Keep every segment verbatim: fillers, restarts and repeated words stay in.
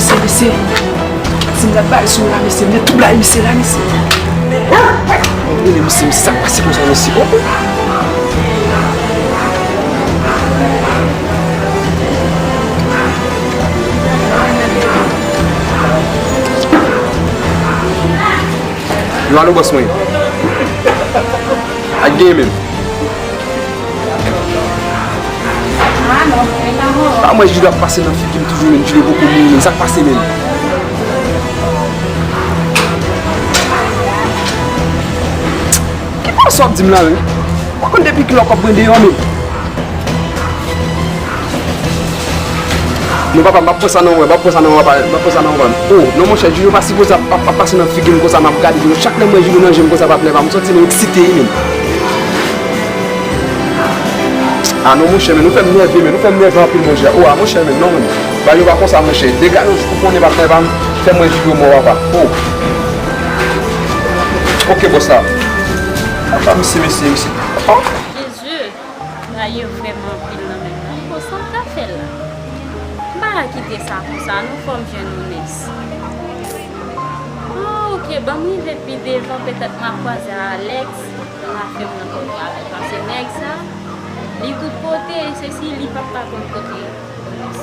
Mesye, mesye, si m ta bay sou la, mesye, m te tou bay misye la, mesye. Mwen rele misye, mesye, sa k pase konsa, mesye? Oh, oh. Yo, alo, bòs mwen. Ak gen menm. Ah non, men pa mò. Pa mwen, Julio ap pase nan figi m toujou, men Julio poko mouri, men sa k pase, men? Ki pawòl sa w ap di m la, men? Ou pa konn depi kilè w ap pran deyò, men? Non, papa, m p ap pran sa nan men w, m p ap pran sa nan men w, papa, m p ap pran sa nan men w, papa. Oh, non, monchè, Julio pa sipoze ap, ap, ap pase nan figi m konsa, m ap gade Julio. Chak lè m wè Julio nan je m konsa, papa, m santi m eksite, wi, men. Ah non, monchè, men, ou fè m nève, men, ou fè m nève anpil, monchè. Oh, ah, monchè, men, non, men. Bagay yo pa konsa, monchè. Dega yo, ou konnen, papa, m fè m wè Julio mò, papa. Oh. Ok, bòs la. Papa, misye, mesye, mesye. Oh. Jezi, bagay yo vrèman anpil nan men m nan. Bon, sa m ka fè la? M pa ka kite sa konsa, non, fò m jwenn Onès. Ah, ok, ban m rive pi devan, petèt m a kwaze a Alex, nan afè m nan kòk avè l. Paske nèg sa, li tout kote, se si li p ap pa konn kote Onès.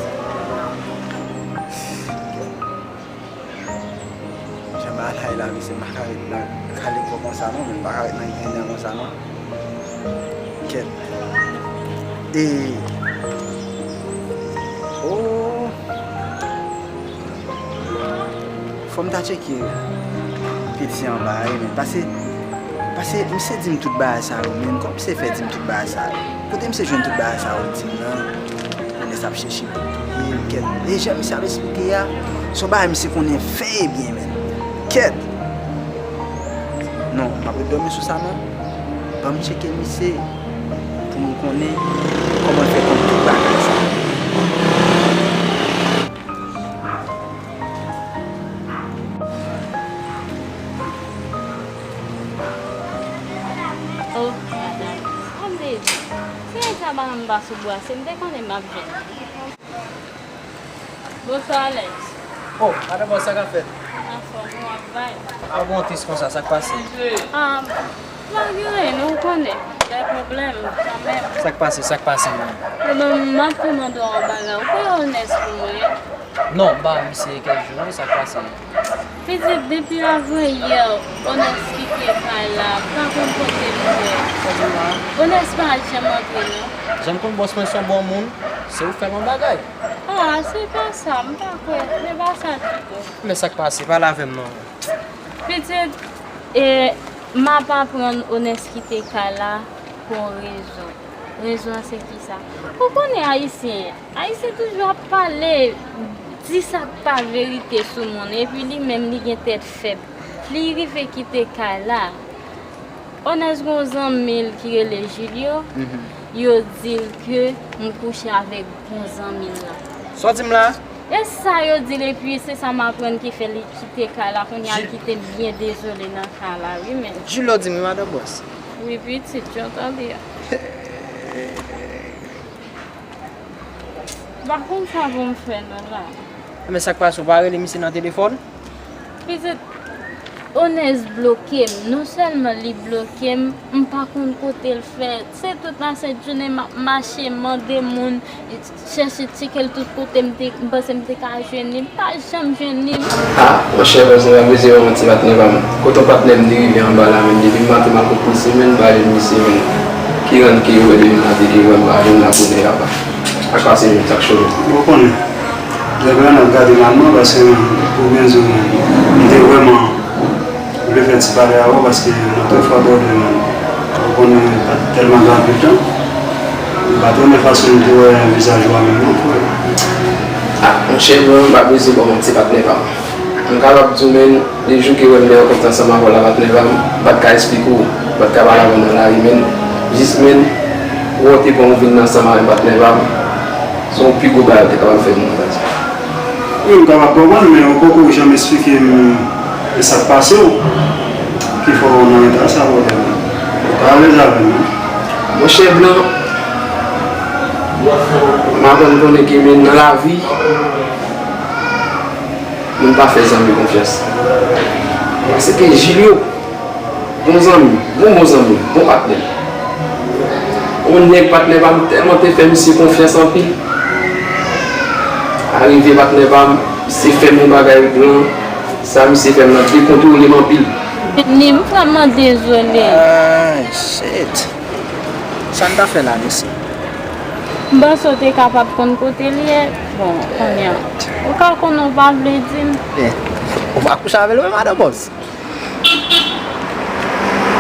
Jan bagay la ye la, mesye, m pa ka ret nan kalipo konsa non, men m pa ka ret nan grenn konsa non. Kèt. E. Oh. Fò m ta tcheke piti anba a, wi, men pase, pase, misye di m tout bagay sa yo, men kòman misye fè di m tout bagay sa yo? Kote misye jwenn tout bagay sa yo di m nan? Onès ap chèche pou touye m, kèt. E jan misye ap esplike a, se yon bagay misye konnen fè byen, men. Kèt! Non, m ap ret dòmi sou sa, non. Ban m tcheke misye pou m konnen kòman l fè konn tout bagay sa. Oh, madanm. Sa m te di. Si nèg sa pa nan m pa sou bwa, se m te konnen m ap jwenn. Bonswa, Alex. Oh, madanm, sa k ap fèt? Anfòm, ou ap bay? A bon, tris konsa, sa k pase? Ah, pa gen anyen, non, ou konnen. Gen pwoblèm, kanmenm. Sa k pase, sa k pase, menm? Ebyen, m ap te mande w yon bagay. Ou kwè Onès pou mwen? Non, m pa wè misye kèk jou, non, sa k pase? Pitit, depi avanyè Onès kite kay la, m pa konn kote l ye. Onès pa janm antre, non. Jan m konn bòs mwen se yon bon moun, se ou fè l yon bagay. Ah, se pa sa, m pa kwè. Se pa sa ditou. Men sa k pase, pale avè m non. Pitit, e, m ap aprann Onès kite kay la pou yon rezon. Rezon an se kisa? Ou konnen Ayisyen, Ayisyen toujou ap pale, di sa k pa verite sou moun, epi li menm li gen tèt fèb. Li rive kite kay la. Onès gen yon zanmi l ki rele Julio, yo di l ke m kouche avèk bon zanmi l lan. Sa w di m la? E sa yo di l, epi se sa m aprann ki fè li kite kay la, kounye a l kite m byen dezole nan kay la, wi, men. Julio di m wi, madan bòs. Wi, pitit, jan w tande a. M pa konn sa pou m fè non la. Men sa k pase, ou pa rele misye nan telefòn? Pitit, Onès bloke m. Non sèlman li bloke m, m pa konn kote l fè. Se tout lasent jounen m ap mache, mande moun, chèche tcheke l tout kote m te, m panse m te ka jwenn li. M pa janm jwenn li. Ah, monchè, bòs, m pa bezwen yon manti, patnè pa m. Kote yon patnè m te rive anba la menm, depi maten m al kot misye, men m pa jwenn misye, men. Ki rann ke ou wè depi maten ke ou wè m pa jwenn la kounye a, pa. Sa k pase menm, sa k chòt ou? Ou konnen. Nèg la n ap gade mal non, paske pou byen di w, m te vrèman vle fè ti pale avè w, paske m te fò abòde, men ou konnen pa t tèlman gen anpil tan. M pa t renmen fason m te wè vizaj ou a menm non, frè. Ah, monchè, mwen m pa bezwen ba w manti, patnè pa m. M kapab di w, men, de jou ke wè m te rankontre ansanm avè w la, patnè pa m, m pa t ka esplike w, m pa t ka pale avè w nan lari, men, jis, men, wè w te pran w vin ansanm avè m, patnè pa m. Se yon pi gwo bagay ou te kapab fè pou mwen, sa di. Wi, m kapab konprann, men ou poko janm esplike m sa k pase w ki fè w nan eta sa, brother. Ou pa alèz avè m non. Monchè Blan, m aprann konnen ke men nan lavi, Moun pa fè zanmi konfyans. Paske Jilyo, bon zanmi, bon bon zanmi, bon patnè. Yon nèg patnè pa m tèlman te fè misye konfyans anpil. Arive patnè pa m, misye fè m yon bagay gran, sa misye fè m nan dekontwole m anpil. Ni m vrèman dezole. Ay, shit. Sa n ta fè la, mesye? M panse w te kapab konn kote l ye. Bon, kounye a, ou ka konnen w pa vle di m. Eh, ou pa kouche avè l vre, madan bòs?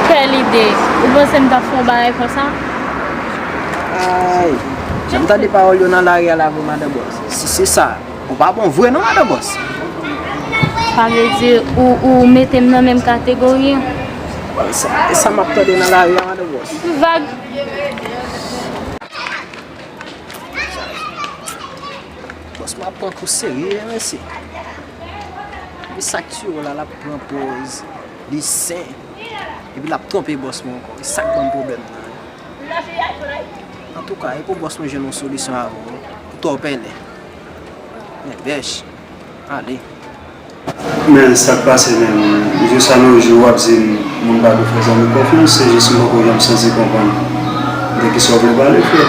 Kèl ide! Ou panse m t ap fè yon bagay konsa? Ay, jan m tande pawòl yo nan lari a la vre, madan bòs. Si se sa, ou pa bon vre non, madan bòs. Sa vle di ou, ou mete m nan menm kategori an? E sa, e sa m ap tande nan lari a, madan bòs. Vag. Bòs mwen ap pran kou serye, mesye. Epi sa k tiye w la, l ap pran pòz li sen. Epi l ap twonpe bòs mwen ankò. E sa k ban m pwoblèm nan. Antouka, e pou bòs mwen jwenn yon solisyon avè w, wi. Ou twò pèlen. Men bèch. Ale. Men sa k pase menm? Jiska nou jou w ap di m moun pa dwe fè zanmi konfyans, se jis m poko janm santi konprann de kisa w vle pale, frè.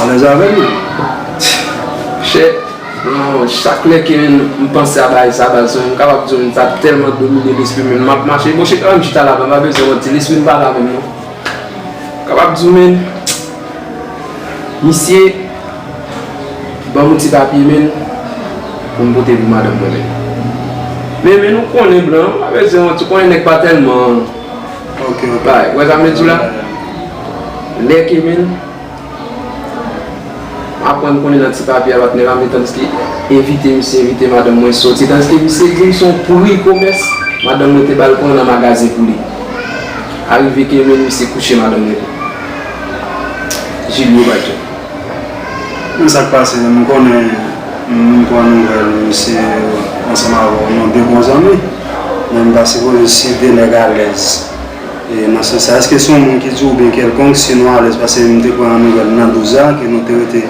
Alèz avè m menm. Monchè, non, chak lè ke m panse a bagay sa, baz, m kapab di w, sa tèlman domine lespri m, men m ap mache, monchè, pa m chita la, m pa bezwen manti, lespri m pa la menm, non. Kapab di w, men, misye ban m yon ti papye, men, pou m pote pou madanm mwen, men. Men, men nou konnen blan, pa bezwen manti, ou konnen nèg pa tèlman Ok, ok. Bay, wè sa m vle di w la? Lè ke, men, m aprann konnen nan ti papye a, patnè pa m, tandiske envite misye, envite madanm mwen soti, tandiske misye di m se yon pri komès madanm mwen te ba l pran nan magazen pou li. Arive ke, men, misye kouche madanm mwen tou. Jilyo, Badjo. Men sa k pase, m konnen m pran nouvèl misye ansanm avè w, nou de bon zanmi, men m ta sipoze si de nèg alèz. E nan sans sa, èske se yon moun ki di w oubyen kèlkonk si nou alèz, paske m te pran nouvèl nan douz a ke nou te rete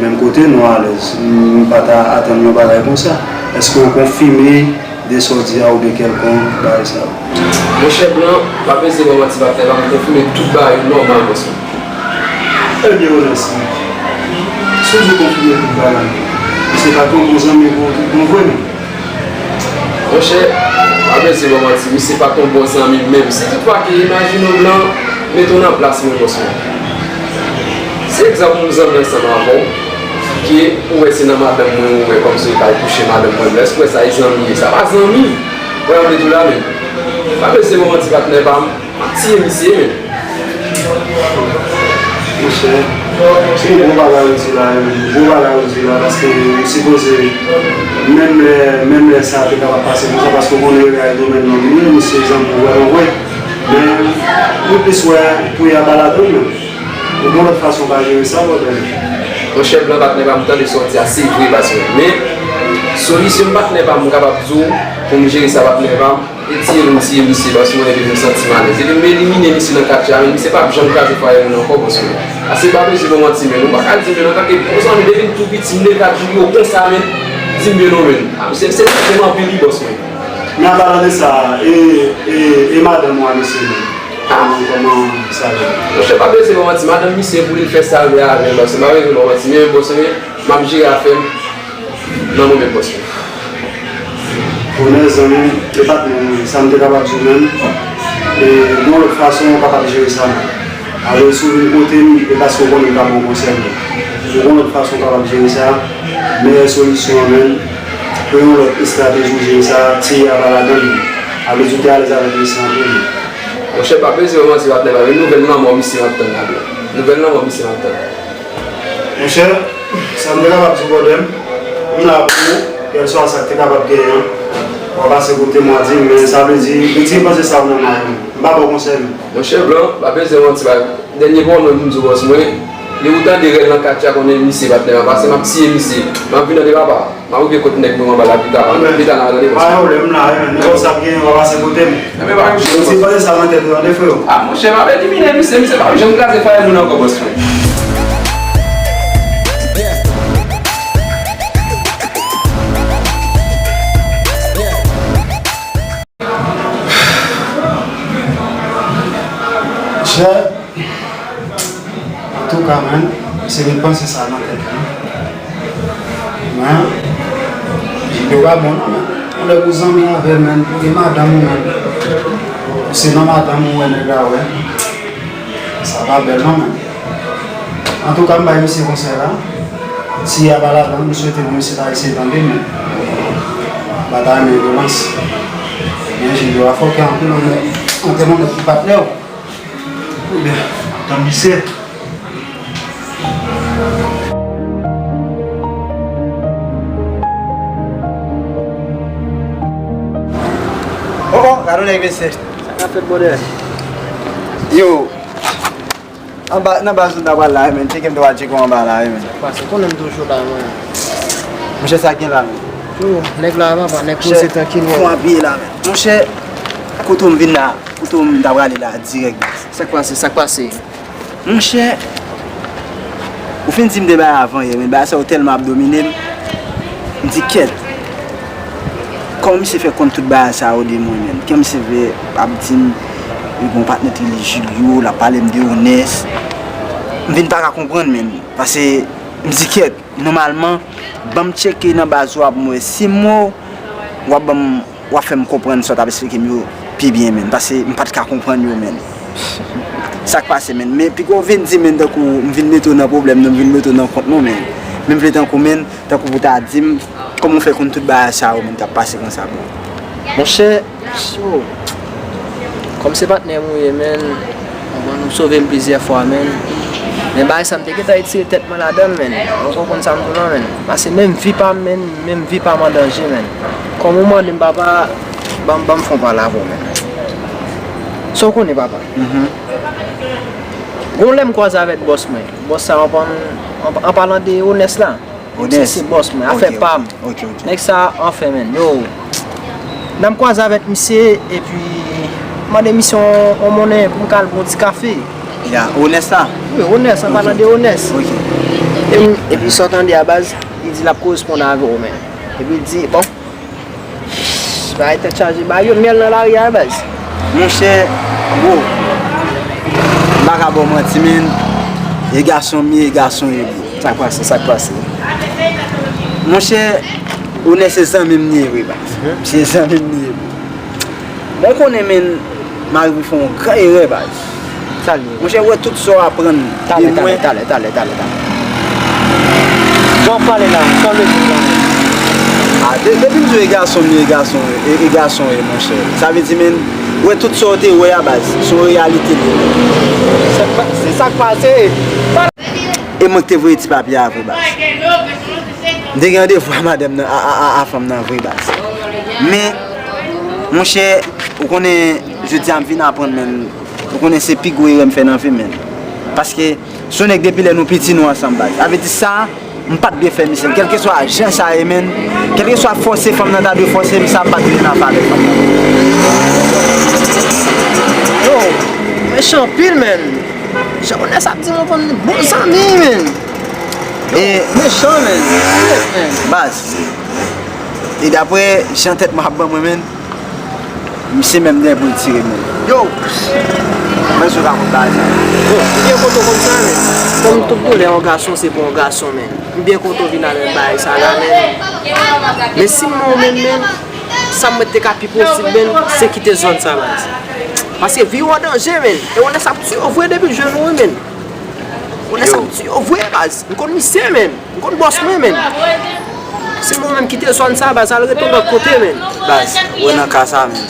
menm kote, nou alèz. M pa ta atann yon bagay konsa. Èske w konfime de sa w di a oubyen kèlkonk bagay sa yo? Monchè Blan, pa bezwen ban manti patnè pa m, konfime tout bagay yo nòmal, bòs mwen. Ebyen, Onès, si w di w konfime tout bagay, se pa t yon bon zanmi pou ou tout bon vre, non? Monchè, pa bezwen ban manti, misye pa t yon bon zanmi m menm. Si toutfwa ke, imajine w Blan, mete w nan plas mwen, bòs mwen. Si egzanp, m zanmi ansanm avè w, ke ou wè se nan madanm mwen ou wè kòmsi ou t al kouche madanm mwen, èske w wè sa e zanmi ye? Sa pa zanmi! Wè, m ap di w la menm. Pa bezwen ban manti patnè pa m, m ap tiye misye menm. Monchè, se yon bon bagay ou di la, wi. Bon bagay ou di la, paske ou sipoze, menm lè, menm lè sa te kapab pase konsa, paske ou konnen bagay domèn nan li ye, misye zanmi ou vrèman vre. Men, ou plis wè pou y ap al atann menm. Ou gen lòt fason pa jere sa, brother? Monchè Blan, patnè pa m, tande sa w di a, se vre, patnè. Men, solisyon patnè pa m, m kapab di w, pou m jere sa, patnè pa m, e tiye m, tiye misye, paske mwen menm m santi m alèz. Epi m elimine misye nan katye a, men misye p ap janm kraze fwaye moun ankò, bòs mwen. Ase pa bezwen ban manti, men ou pa ka di, men antanke bon zanmi, depi m tou piti, m deja di yo konsa, men, di m byen non, men. A, misye, misye touche m anpil, wi, bòs mwen. Men an palan de sa, e, e, e madanm ou a misye menm? Kòman, kòman sa ye? Monchè, pa bezwen ban manti, madanm misye pou li fè sa l vle avè l, bòs mwen, pa bezwen ban manti, men bòs mwen, m ap jere afè m nan mwen menm, bòs mwen. Onès zanmi m, e pa t menm sa m te kapab di w menm, e gen yon lòt fason ou kapab jere sa menm. Alò, si w vin kote m, e paske w konnen m ka ba w konsèy menm. Ou gen yon lòt fason w kapab jere sa, meyè solisyon an menm, gen yon lòt estrateji w jere sa, tiye a pa ladan l. Alò, ou te alèz avèk misye anpil. Monchè, pa bezwen ban manti patnè pa m, e nouvèl lanmò misye m ap tann la, bro. Nouvèl lanmò misye m ap tann. Monchè, sa m te kapab di w, brother m, m la pou ou, kèlswa sa k te kapab genyen an. W a pase kote m, w a di m, men sa vle di, retire panse sa yo nan may ou. M pa ba w konsèy menm. Monchè Blan, pa bezwen manti, pa, dènye pawòl mwen pou m di w, bòs mwen, lè ou tande rèl nan katye a, konnen misye patnè pa m, pase m ap tiye misye, m ap vin tande papa. M ap rive kot nèg mwen anba la pita, pita n a tande bòs. Pa gen pwoblèm, m la, wi, men nenpòt sa k genyen, w a pase kote m. Enben, pa gen chans. Ti pale sa nan tèt ou, tande, freo. A, monchè, m ap elimine misye, misye p ap janm kraze fwaye moun ankò, bòs mwen. Chè, antouka, menn, se vin panse sa nan tèt li. Men, Jilyo pa bon, non, menn. Yon lè ou zanmi avè l, menn, pou gen madanm ou, menn. Ou se nan madanm ou wè nèg la wè. Sa pa bèl, non, menn. Antouka, m bay misye konsèy la. Si y a pa ladan, m swete pou misye ta eseye tande, men m pa ta renmen vyolans. Men Jilyo a fòkè anpil, antre nan nèg ki patnè w. Oubyen, ap tann misye. Oh, oh, gade yon nèg, mesye. Sa k ap fèt, brother? Yo, anba, nan baz ou ta pral la, wi, men. Tcheke m, ta pral tcheke w anba la, wi, men. Sa k pase? Konnen m toujou la, mwen. Monchè, sa k gen la, men? Yo, nèg la, papa, nèg poze trankil, mwen. Fon apiye la, men. Monchè, kote w m vin la, kote w m ta prale la, dirèk. Sa k pase, sa k pase? Monchè, ou fin di m de bagay avan yè, men bagay sa yo tèlman ap domine m. M di, kèt. Kòman misye fè konn tout bagay sa yo de mwen, menn? Kòman misye fè ap di m, li gon patnè li rele Jilyo, l ap pale m de Onès. M vin pa ka konprann, menn. Paske, m di, kèt, nòmalman, ban m tcheke nan baz ou ap m wè si m wè w, w ap ban m W ap fè m konprann sa w t ap esplike m yo pi byen, menn, paske m pa t ka konprann yo, menn. Sa k pase, menn? Men piko w vin di, menn, tankou m vin mete w nan pwoblèm, non, m vin mete w nan kont, non, menn. Men m vle tankou, menn, tankou pou w ta di m kòman w fè konn tout bagay sa yo, menn, k ap pase konsa, bro. Monchè, yo, kòm se patnè m ou ye, menn, konprann, ou sove m plizyè fwa, menn. Men bagay sa, m te gentan retire tèt mwen ladan l, menn. Ou konprann sa m di w lan, menn? Paske menm vi pa m, menn, menm vi pa m an danje, menn. Kòm ou mande m, papa, ban m, ban m fè yon pale avè w, menn. Sa w konnen, papa? Gon lè m kwaze avèk bòs mwen. Bòs sa, an, an, an palan de Onès la. Onès. Se bòs mwen, afè pa m. Ok, ok. Nèg sa, anfen, menn, yo. Nan m kwaze avèk misye, epi mande misye yon, yon monnen pou m ka al pran yon ti kafe. Ya, Onès la? Wi, Onès, an palan de Onès. Ok. E m, epi sa w tande a baz, li di l ap koresponn avè w, menn. Epi li di, bon, bagay tèt chaje, bagay yo myèl nan lari a, baz. Monchè, bro, m pa ka ba w manti, menn. E gason m ye, e gason ye, bro. Sa k pase, sa k pase? Monchè, Onès se zanmi m li ye vre, baz. Se zanmi m li ye, bro. Bon, w konnen, menn, m arive fè yon gran erè, baz. Sa l ye? Monchè, w wè tout sa w aprann de mwen. Talè, talè, talè, talè, talè. Sa w ap pale la, sa w vle di la? A, de-, depi m di w e gason m ye, e gason, e, e gason ye, monchè. Sa vle di, menn, w wè tout sa w te wè a, baz, se yon reyalite l ye. Se pa, se sa k pase. E mwen ki te voye ti papye a vre, baz. M te gen randevou a madanm nan, a, a, a, a fanm nan vre, baz. Men, monchè, ou konnen, jodi a m vin aprann, menn. Ou konnen se pi gwo erè m fè nan vi m, menn. Paske, se yon nèg depi lè nou piti nou ansanm, baz. Sa vle di sa, m pa t dwe fè misye l. Kèlkeswa jan sa ye, menn. Kèlkeswa fòse fanm nan ta dwe fòse m, sa m pa t dwe nan afè avèk fanm nan. Yo, mechan anpil, menn. Jan Onès ap di m, bon zanmi, menn. E mechan, menn. Baz. E daprè jan tèt mwen ap ban mwen, menn, misye menm dèyè pou l tire, menn. Yo! Mwen sou ka konn baz. Bon, m byen kontan konn sa, menn. Kòm tout doulè yon gason, se pou yon gason, menn. M byen kontan w vin avèk bagay sa la, menn. Men si m wè w menm, menn, sa m mwen te ka pi posib, menn, se kite zòn sa, baz. Paske vi w an danje, menn. E Onès ap tiye w vre depi l jwenn ou, wi, menn. Onès ap tiye w vre, baz. M konn misye, menn. M konn bòs mwen, menn. Se mwen menm kite zòn sa, baz, al rete yon lòt kote, menn. Baz, ou wè nan ka sa, menn.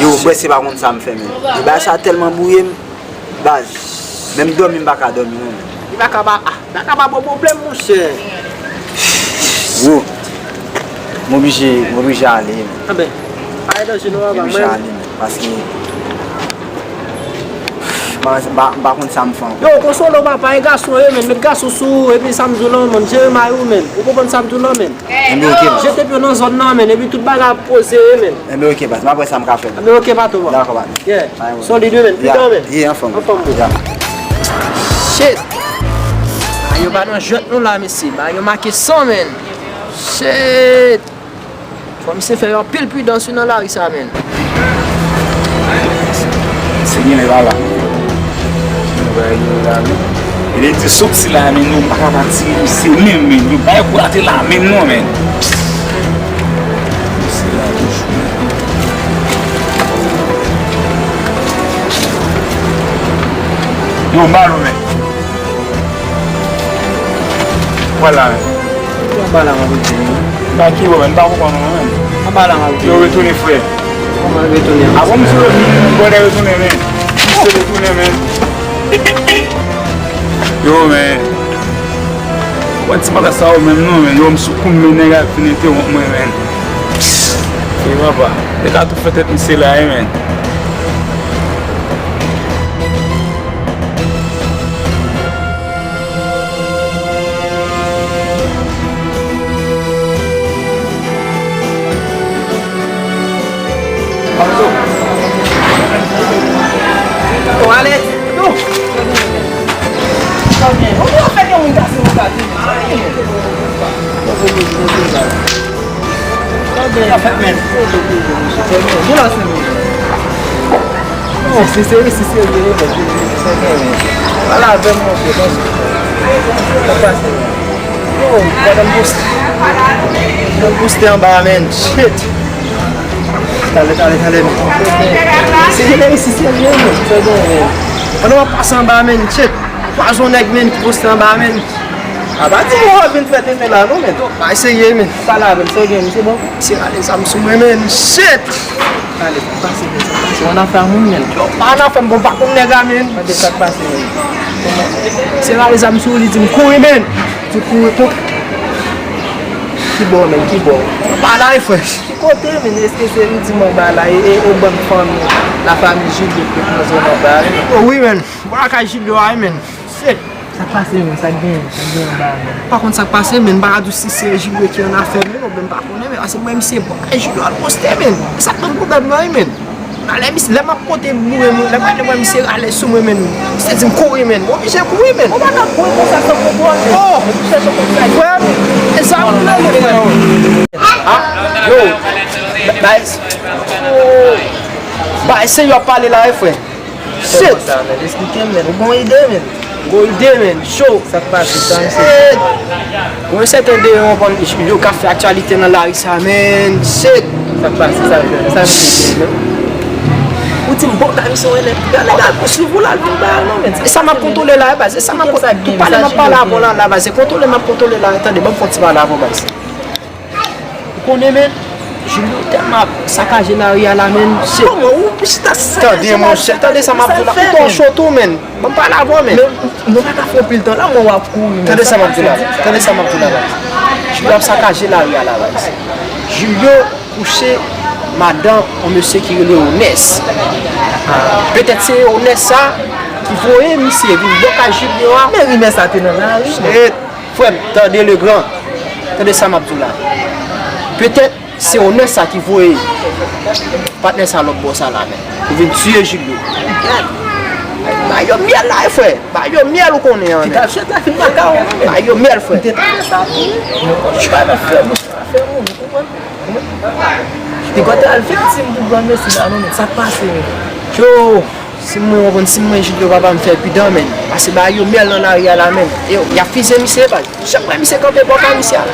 Yo, m prèske pa konn sa m fè, menn. E bagay sa tèlman bouye m, baz. Menm dòmi, m pa ka dòmi, non, menn. Li pa ka ba, ah, li pa ka ba bon pwoblèm, monchè. Bro, m oblije, m oblije ale, menn. Anben, pa gen danje non, papa, m oblije ale, menn, paske m pa, m pa, m pa konn sa m fè ankò. Yo, konsole w, papa, e gason ye, menn. Met gason sou ou, epi sa m di w lan, menn, jere mari w, menn. Ou konprann sa m di w lan, menn? Enben, oke, baz. Jete pye w nan zòn nan, menn, epi tout bagay ap poze, menn. Enben, oke, baz. M ap wè sa m ka fè, baz. Enben, oke, patwon, baz. Dakò, baz. Yeah. Solid, wi, menn. Pito, menn. Yeah, anfòm. Anfòm, bro. Yeah. Shit. Bagay yo pa nan jwèt non la, mesye. Bagay yo make san, menn. Shit. Fò misye fè anpil pridans wi nan lari sa, menn. Se gen lè la la. Yo la, men. E lè di sòti la, men, yo pa ka pa tire misye menm, men. Yo pa ka rate la menm, non, men. Misye la toujou, men. Yo, m ba l, men. Vwala, men. Anba la m ap rete, men. Ba ki yo, men, m pa konprann ou, men. Anba la m ap rete. Yo retounen, frè. Kòman retounen? Avan misye retounen, men, bòdè retounen, men. Misye retounen, men. Yo, men. Wè ti bagay sa yo menm non, men. Yo, m sou kou m, men nèg la vin entewonp mwen, men. E papa, nèg la tou fè tèt misye la, wi, men. Bon, Alex, non. Sa byen. Ou fè gen moun kase yon gade. Sa byen. Sa fèt, men. Gen la, se mwen. Non, si se, si se vre, men, se, se, se, se, men. Pale avè m, monchè, paske sa pase, men. Yo, gade m poste. Gade m poste anba a, men. Shit. Talè, talè, talè, men. Se vre, si se vre, men. Se vre, men. Pandan w ap pase anba a, men. Shit. Pwazon nèg, men, ki poste anba a, men. A pa di mwen w ap vin fè tenten la, non, men. Bay serye, men. Pale avè m, sa w gen, se bon? Se rale zam sou mwen, men. Shit. Talè, sa k pase, men? Sa k pase? W annafè a moun, men. Yo, pa annafè m, bon, pa konn nèg la, men. Tande sa k pase, men. Kòman? Se rale zam sou li, di m kouri, men. Di kouri, kouri. Ki bò, men, ki bò? Pa la, frè. Ki kote, men? Èske se li di mwen ba la, e, e, e bann fanmi, lafanmi Jilyo ki nan zòn anba a, men? O wi, men. Mwen lakay Jilyo a, men. Shit. Sa k pase, men? Sa k genyen? Sa k genyen anba a, men? Pa konn sa k pase, men. M pa ka di w si se Jilyo ki annafè, men, oubyen m pa konnen, men. Paske mwen, misye, bon, kay Jilyo al poste, men. Sa k ban m pwoblèm nan, wi, men. Alè, misye, lè m ap pote boure, men, lè m wè misye rale sou mwen, men. Misye di m kouri, men. Mwen oblije kouri, men. Ou pa ka kouri konsa san kontwòl, men. Oh! Frè m, e sa moun nan, men, frè m. Ah, yo, guys. Bay, se yo ap pale la, wi, frè. Shit! Kòman sa, men? Esplike m, men. Ou gon ide, men? Gon ide, men. Cho! Sa k pase? Sa misye fè? Shit! Gon yon sèten Deron, yo ka fè aktyalite nan lari sa, men. Shit! Sa k pase? Sa, sa misye fè, men? Ou di m bon, ta misye wè nèg, nèg al pouswiv ou la, al vin ba yo, non, men. E sa m ap kontwole la, baz. E sa m ap kontwole. Tout pale m ap pale avè w la, la, baz. Se kontwole m ap kontwole la. Tande, ban m fè yon ti pale avè w, baz. Ou konnen, men, Jilyo tèlman ap sakaje lari a la, men, se... Kòman ou chita sakaje lari a? Tande, monchè, tande sa m ap di w la. Ou twò cho tou, men. Ban m pale avè w, men. Men, nou pa ka fè anpil tan la, mwen w ap kouri, men. Tande sa m ap di w la. Tande sa m ap di w la, baz. Jilyo ap sakaje lari a la, baz. Jilyo kouche madanm yon mesye ki rele Onès. Petèt se Onès sa ki voye misye vin bò kay Jilyo a. Men rimè sa te nan lari, men. Frè m, tande Legrand. Tande sa m ap di w la. Petèt se Onès sa ki voye patnè sa lòt bò sa la, men. Pou vin tiye Jilyo. Ba yo myèl la, wi, frè. Ba yo myèl, ou konnen an, men. Ki t ap fèt la fin pa ka, wi, men. Ba yo myèl, frè. M te tande sa tou, wi. Mwen konn chwa nan fè, mwen chwa fè, wi, ou konprann? Li konn al viktim pou granmesi la, non, men. Sa k pase, men? Yo! Si mwen, w konprann, si mwen Jilyo papa m fè pridan, men. Pase ba yo myèl nan lari a la, men. Yo, y ap fize misye, baz. Chak fwa misye kanpe bò kay misye a.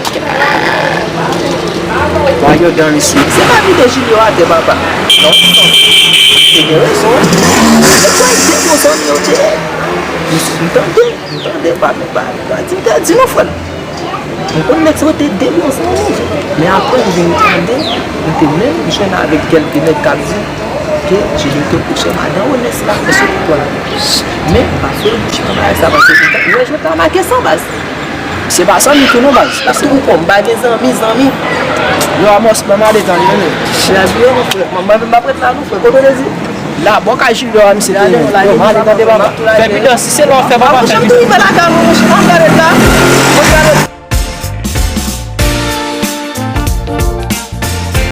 Ba yo dan misye. Se pa vide Jilyo atè, papa. Non. Te gen rezon. Nèg sa yo te bon zanmi yo te ye. M tande, m tande, pa, pa, pa di m te di non, frè m. M konn nèg sa yo te de bon zanmi, men apre m vin tande, m te menm jwenn avèk kèlke nèg k ap di ke Jilyo te kouche madanm Onès la, èske w konprann? Men, m pa fè w di bagay sa, paske ou wè jwèt la make san, baz. Se pa zanmi tou non, baz. Paske ou konn, m pa gen zanmi, zanmi. Yo, Amos, ban m ale tande, men. Chè a di yo, mon frè. Mwen, mwen, m ap ret la, non, frè. Kote w te di? La, bò kay Jilyo a, misye te ye. Yo, m ale tande, papa. Fè pridan, si se lè w fè, papa, fè pridan. Mwen, mwen, mwen,